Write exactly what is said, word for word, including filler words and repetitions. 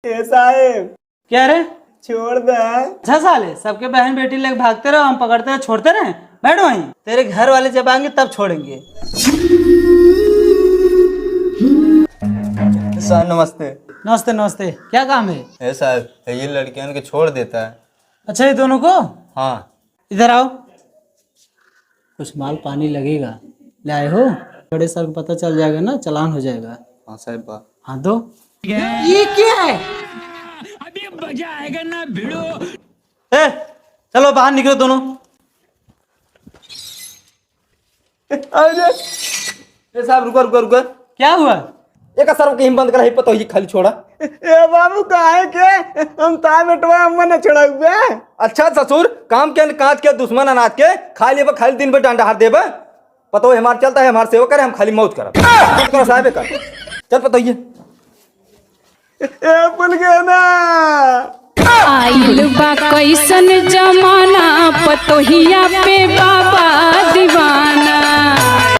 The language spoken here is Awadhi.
ए साहेब। क्या रे? छोड़ दे। अच्छा साले, सबके बहन बेटी लेके भागते रहो, हम पकड़ते रहे, छोड़ते रहे? बैठ वहीं, तेरे घर वाले जब आएंगे तब छोड़ेंगे। सर नमस्ते। नमस्ते, नमस्ते। क्या काम है? ए सर, ये लड़कियन के छोड़ देता है। अच्छा, ये दोनों को? हाँ। इधर आओ, कुछ माल पानी लगेगा, ले आए हो? बड़े सर को पता चल जाएगा ना, चालान हो जाएगा। हाँ साहब बा। हाँ दो। ये क्या है? अभी मजा आएगा ना भिड़ो। ए, चलो बाहर निकलो दोनों। अरे, ए साहब, रुको, रुको, रुको। क्या हुआ? एक सर के हिम बंद करा, ही पतोही खाली छोड़ा। ए बाबू, काहे के? हम ता बेटवा अम्मा न छोड़ाउबे। अच्छा ससुर, काम के काज के दुश्मन अनाज के, खाली अब खाली दिन भर डंडा हाथ देबे। पतोही हमार चलता है, हमार सेवा करे, हम खाली मौज करब। मौज करो साहब का। चल पतोही। ए पुलगेना। आइल बा कैसन जमाना, पतोहिया पे बा